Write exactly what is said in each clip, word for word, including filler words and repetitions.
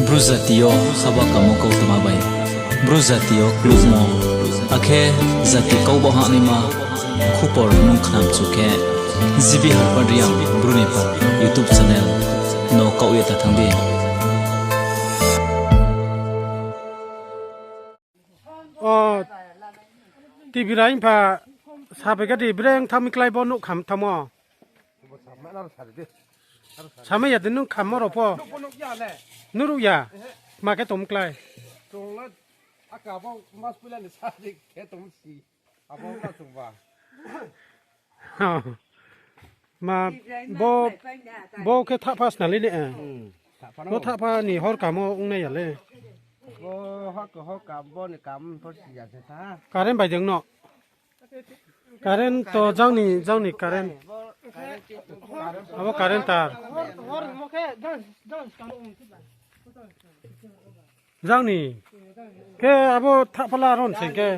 Bru jati yo haba kamo kautma bai, Bru jati yo klukmo, akhe jati kau bo hahnaima khupor nung khnamchu khe, G B Harpad Reang Bru ni pha YouTube channel no kaoh ye ta thanng di. O, T V rai pha sabai ga di, breng thanng mi klái bo nouh kham thanngmo. Samai ya de nung khammo rao pho. Nuh ruh ya. Ma khe tong klái. Ma, bo, bo khe thahpha snalai ni, eh. Bo thahpha ni hor kamo ong nai ya le. Current bai deng no. Current to jang ni, jang ni current. Abo current tar. Jang ni. Khe abo thahpha la ron sing khe.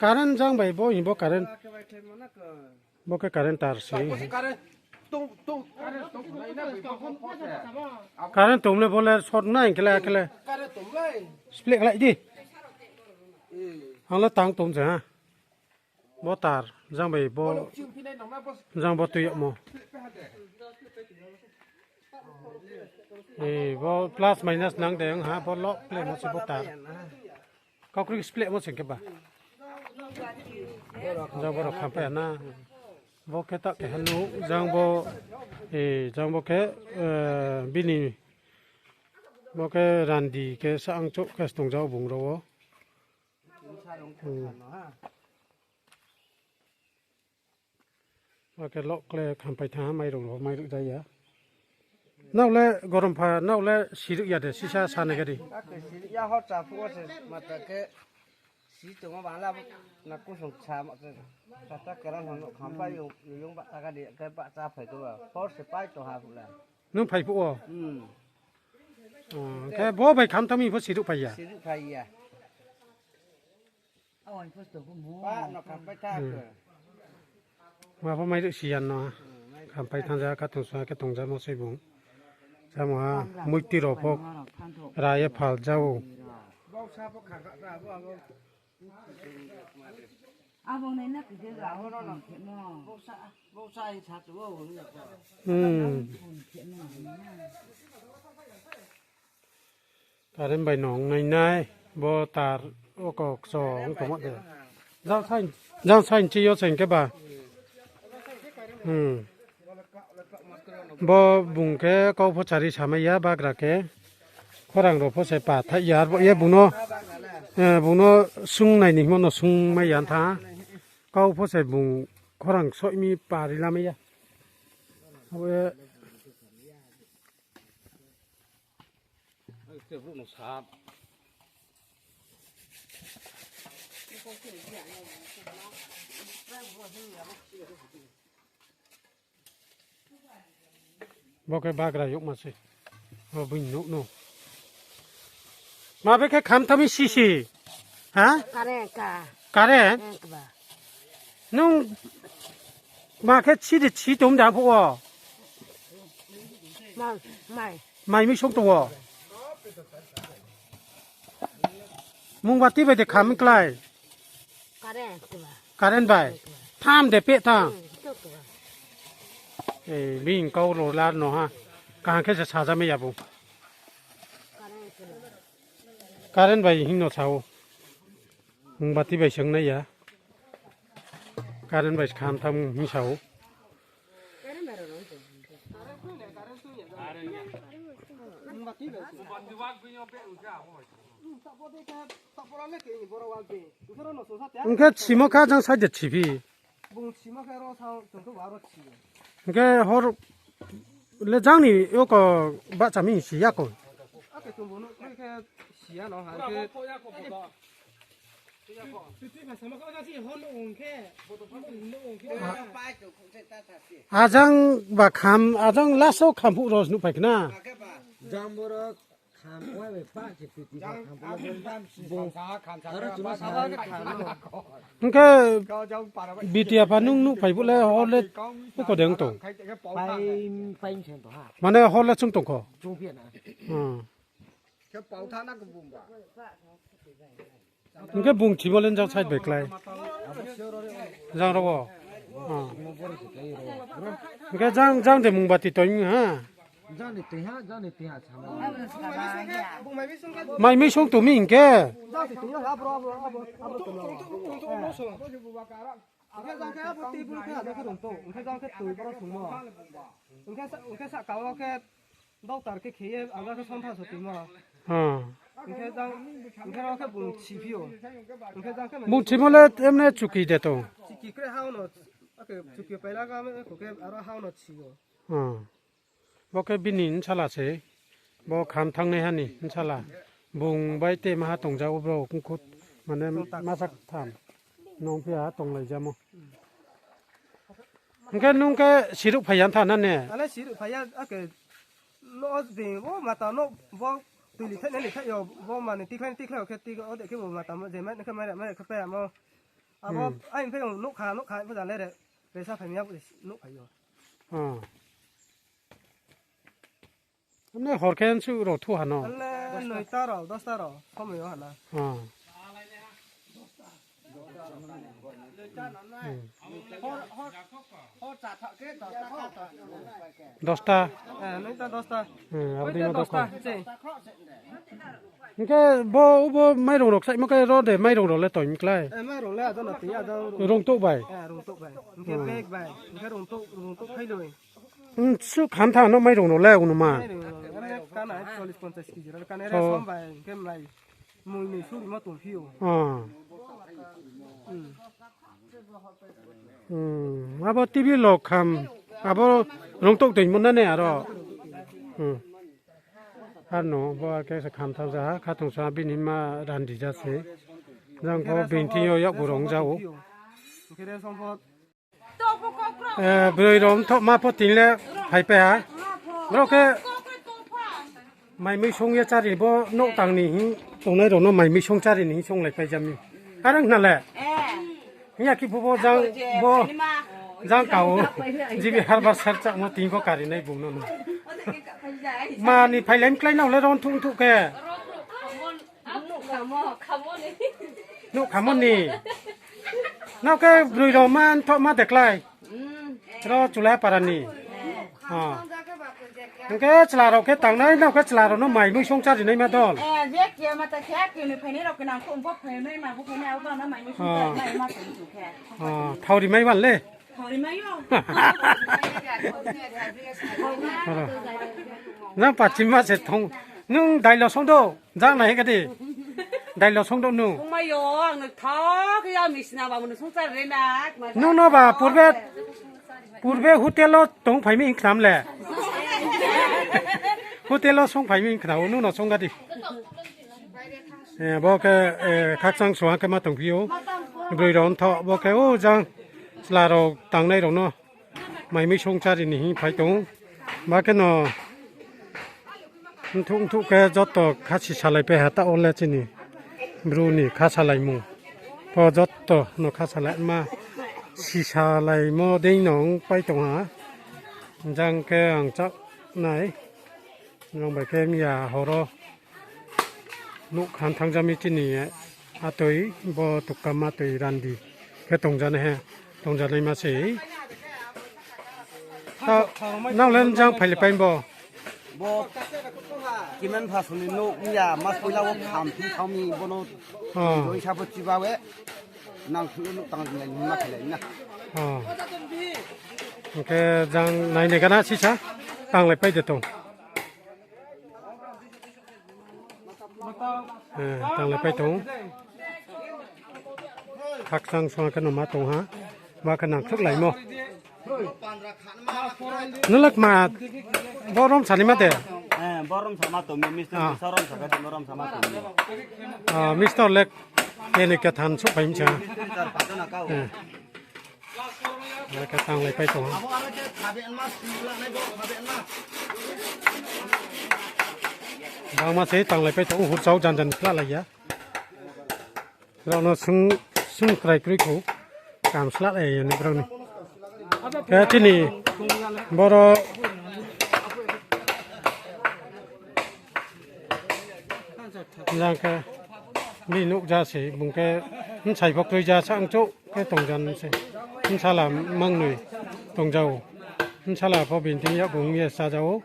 Current jang bai bo hing bo current. Bo khe current tar se. Current tong le bo le short nai khe le, khe le. Spleh khlai di. Ang le tang tong se ha. Bo tar, jang bai bo, jang bo tui yagmo. E, bo plus minus nang de, ang ha, bo lock khlaimo se bo tar. Kaukri splehmo sing khe ba. Jang bo rao khampai ya na. Bo khe ta keha nuh, jang bo, e, jang bo khe, e, bini, bo khe randi khe sa ang chouh khe se tongja bung rao wo. Hmm. Bo khe lock khle khampai thanng ha, mairung rao, mairung jaya. Nrao le gorom pha, nrao le siruh ya de, sisa sa nai khe di. Akhe siruh ya, hor cha phuh wo se mata khe si tongmo bangla, na kusung sa ma khe, sata kerang hon khampai yung, yung bahcha kha di, khe bahcha phai khe ba, hor se pai tong ha phuh la. Nung phai phuh wo? Hmm. O, khe bo bai kham thanng mi pho siruh phai ya? Siruh phai ya. Ma pho mairuh si ya no. Khampai thanng ja kha tong sa khe tongja mo sei bung. Samo ha muiti rao pho ra ye phal ja ou. Hmm. Current bai nung nai nai, bo tar oko kchong tongmo de. Jang sain, jang sain chi yo sain khe ba. Hmm. Bo bung khe kau pho chari samai ya, bagra khe. Khorang rao pho se pa thaih ya, arbo ye bung no, eh, bung no sung nai ni hingmo no sung mai ya tha. Kau pho se bung khorang soih mi pari lamai ya. Abo ye Bo khe bagra youhma se. Bo bini nouh no. Ma be khe kham thanng mi sisi. Ha? Current ka. Current? Current ba. Nung ma khe si de si tong da phuh wo? Mai, mai. Mai mi song tong wo? Mung bati bai de kham klái? Current ba. Current bai? Tham de peh tha? Hmm, to ba. E, bini kau ro lar no ha. Kaham khe se sajamai ya bo. Current ba. Current bai hing no sa ou. Mung bati bai se ong nai ya. Current bai se kham tham hing sa ou. Hing khe simo kha jang side siphi. Hing khe hor le jang ni oko bahcha mi si ya kho. Ajang ba kham, ajang last wo kham phuh rao nuhphai khna. Jang boro Hing khe B T F a nung nuhphai bo le hor le uko de ong tong? Mane hor le chung tong kho? Hing khe bung thimo le jang side bai klái. Jang rao wo. Hing khe jang, jang de mung bati toing ha. Mai mui song tong mi hing khe. Hing khe sa, hing khe sahka wo khe doctor khe khe ye ang khe sontha so timo. Hing khe jang, hing khe ro khe bung si phi ou. Hing khe jang khe bung thimo le emne chuki de tong? Chuki kre ha no, ake chuki paila ga me ko khe aro ha no si ou. Bo khe bini bsala se. Bo kham thanngnai ha ni bsala. Bung bai te maha tongja ou bro, kungkhut, mane masa ktham. Nung phi ha tonglaijamo. Hing khe nung khe siruh phai ya tha na ne? Ale siruh phai ya, ake no de, bo mata no, bo tui li thai nai li thai yo, bo mane tikhlai tikhlai yo khe tik o de khe bo mata mo, je mai khe mai mai khe pe amo. Abo, ai phe yo, nouh kha, nouh kha, bo jale re, resa phai mi ya, nouh phai yo. Ane hor khe nsuh rao thu ha no? Ale noita rao, dosta rao, somoi yo ha na. Dosta? Eh, noita dosta. Abo dei no dosta. Hing khe bo, bo mairung rao kchaihmo khe ro de mairung rao le toing klái? Eh, mairung le ado no tui ya, ado rung touh bai? Eh, rung touh bai. Hing khe bag bai. Hing khe rung touh, rung touh phai loi. Nsuh kham tha no mairung rao le ong no ma? Mairung rao, ane kana chollish ponchash kg rao, kana re som bai, hing khe mlai mui ni suri ma tong phi ou. Abo T V lo kham, abo rung touh toing mo na ne aro. Ar no, bo khe se kham tha ja, khatungsa bini ma randi ja se. Jang pho bini thing yo yakgu rung ja ou. Hing khe re som pho Eh, broi rao mthoh ma pho tini le phaipai ha. Bro khe mai mui song ye chári bo nouh tang ni hing tongnai rao no mai mui song chári ni hing songlaipai ja mi. Are ong khna le. Hing ya khe phu bo jang bo jang ka ou. G B Harbar sir chakmo tini pho kari nai bung no no. Ma ni phailai mklái nao le ron thuh thuh khe. Nouh khamo ni. Nao khe broi rao ma mthoh ma de klái. Ro Chulaiha para ni. Hing khe chla rao khe tangnai, nao khe chla rao no mai mui song chári nai ma dol. Thauri mai wan le. Nang pachima se thong. Nung dailo song do. Jang nai khe di. Dailo song do nung. Ongmai yo, ang no thok ya, misna ba mano song chári re na. Nung no ba purbe, purbe hotel o tong phai mi hing khnam le. Hotel o song phai mi hing khnam, nung no song ga di. Eh, bo khe, eh, khakchang suha khe ma tong phi ou. Broi rao mthoh, bo khe, o jang chla rao tangnai rao no. Mai mui song chári ni hing phai tong ou. Ba khe no mthuh mthuh khe joto kha sisalaipai ha ta o le chini. Bru ni kha salaimung. Pho joto no kha salaima sisalaimo dei no ongpai tong ha. Jang khe ang chak nai. Nang bai khe miya horo. Nouh khan thanng ja mi chini, eh, atoi, bo tukam atoi randi khe tongjanai he, tongjanai ma se. Ta, nang le jang phailaipai bo? Bo kiman pha suni nouh ya, mas poila wo kham phi thao mi bo no. Oh. Bo isa bo chiba we. Nang thu nouh tang lai ni ma khe lai na. Oh. Hing khe jang nai nai gana sisa, tanglaipai de tong. Eh, tanglaipai tong. Khakchang song khe no ma tong ha. Ma khe nang khruhlaimo. Nung le kma bo rom sani ma de? Eh, bo rom sama tong mi, Mister Ah. Mister rom saka, bo rom sama tong mi. Ah, Mister le keni kethan souhphai mi sa. Mister patona kau. Eh. Khe tanglaipai tong ha. Bangma se tanglaipai tong, hurchao janjan khlahlai ya. Brao no sung, sung krai kroi khou. Kam slahlai ya ni brao ni. Khe chini boro jang khe bini nouh ja se, bung khe bsai pho kroi ja, sang chouh khe tongja se. Bsala mangnoi tongja ou. Bsala pho bini thing yakgu ong ye chája ou.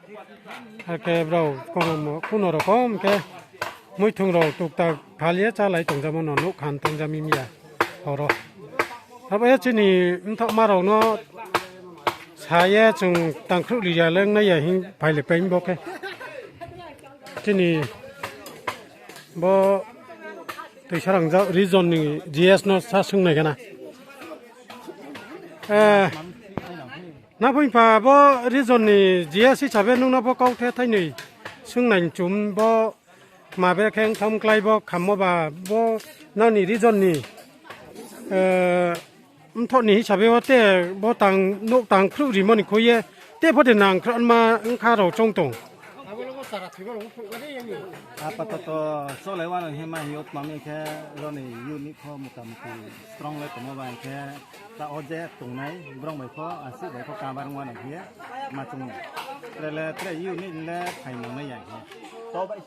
Akhe brao kono rokom khe muithung rao tuktak phal ye chálai tongjamo no nouh khan tongja mi ya horo. Abo ye chini mthaohma rao no sa ye chung tangkhruh ri ya le ong nai ya hing phai le pai bo khe. Chini bo Tuisarangjak region ni G S no sa sung nai gana. Eh, na phuipha bo region ni G S hisabe nung no bo kauthai thainoi sung nai chum bo kma be khe ongtham klái bo khammo ba bo nang ni region ni, eh, mthoh ni hisabe wo te bo tang nouh tang khruh rimo ni khui ye te pho de nang khruh ma ongkha rao choung tong. Apatoto cholai wano hima hing yo tma mi khe rao ni unit pho motamuti strong le tongmo ba hing khe ta o je tongnai brao bai pho asih bai pho kabar wano hing ye ma chung ya. Tre le tre unit le phai nang nai ya hing ye.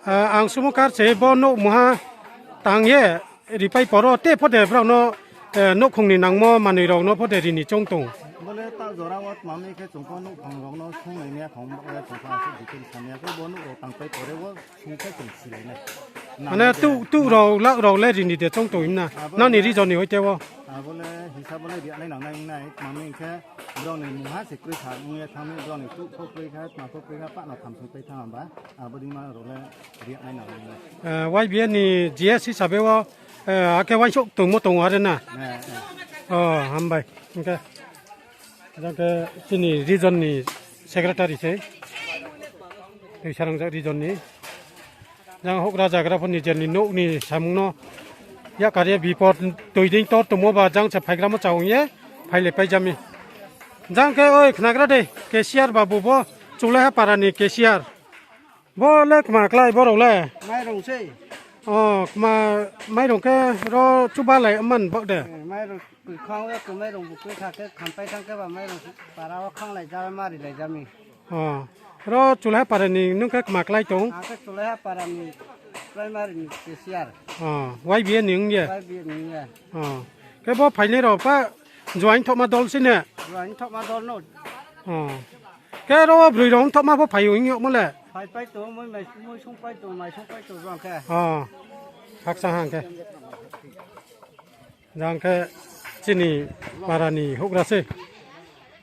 Ah, ang sumo kar se bo nouh mungha tang ye ripai poro te pho de brao no, eh, nouhkhong ni nangmo manoi rao no pho de ri ni choung tong. Bo le ta jora wo tma mi khe chung pho nouhkhong rao no sung nai ya khong bo le chung pho asih detail sa nai ya khe bo nouh rao tangpai pore wo sung khe chung silai nai. Mane tuh, tuh rao, lak rao le ri ni de choung tong himna. Nang ni region ni hoite wo. Abo le hisab bo le ri nai nang nai nai, tma mi khe brao ni mungha se kroi kha, ong ye thanng mi brao ni tuh pho kroi kha, tma pho kroi kha, pah no tham sung pai thanng ba, abo dei ma rao le ri nai nang nai. Eh, Y B A ni G S hisabe wo, eh, akhe uaingsouh tongmo tong are na? Eh, eh. Oh, hambai. Hing khe, jang khe chini region ni secretary se. Tuisarangjak region ni. Jang houhgra zagra pho ni je ni nouh ni samung no yakar ye bipor toi dei tor tongmo ba jang se phaigramo cha ong ye phai le pai ja mi. Jang khe oi khnagra de cashier babu bo Chulaiha para ni cashier. Bo le kma klái bo rao le? Mairong se. Oh, kma mairong khe ro chuba lai man bo de. Eh, mairong koi khang ya khe mairong bu koi kha khe khampai thang khe ba mairong para wo khanglai ja ma rilai ja mi. Oh, ro Chulaiha para ni nung khe kma klái tong? Ang khe Chulaiha para ni primary ni cashier. Oh, Y B A ni ong ye? Y B A ni ong ye. Oh, khe bo phainai rao pa juaing thohma dol se ne? Juaing thohma dol no. Oh, khe ro broi rao ong thohma pho phai ong yagmo le? Phaipai tong, moi mai, moi sungpai tong, mai sungpai tong jang khe. Oh, khakchang hang khe. Jang khe chini para ni houhgra se.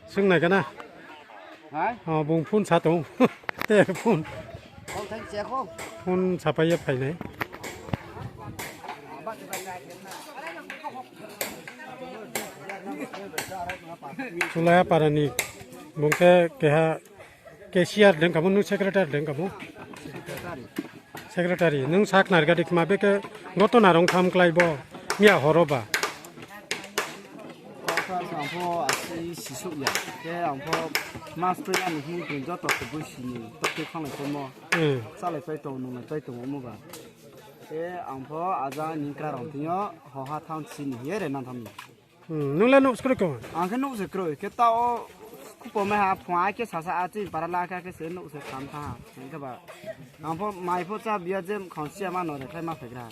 Sung nai gana. Hai? Oh, bung phone sa tong. Te phone. Phone thang che kho. Phone sapai ye phainai. Chulaiha para ni bung khe keha cashier deng kamo, nung secretary deng kamo? Secretary, nung sa khnari gadi kma be khe gotona rong tham klái bo miya horo ba? Ang pho asi sisouh ya, khe ang pho mas tui ani hing tui joto khe bui sini tokhe khanglai tongmo. Hmm. Chalai pai tong, nunglai pai tong omo ba. Khe ang pho aja ni kra rong thing yo hoha thanng sini hing ye re nang tham ni. Hmm, nung le nouh se kroi kho? Ang khe nouh se kroi, khe taoh khupo mai ha phung a khe sasa a chini para la khe, khe se nouh se tham thanng ha. Hing khe ba, ang pho mai pho chá biya je mkhang siya ma no rekhlai ma phaigra.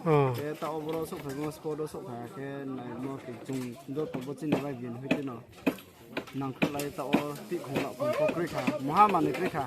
Oh. Khe taoh boro souhphaimo, spot wo souhphai khe naimo khe chung joto bo chini bai bini hoite no. Nangkhruhlai taoh wo tihkhong lakhong pho kroi kha, maha manoi kroi kha.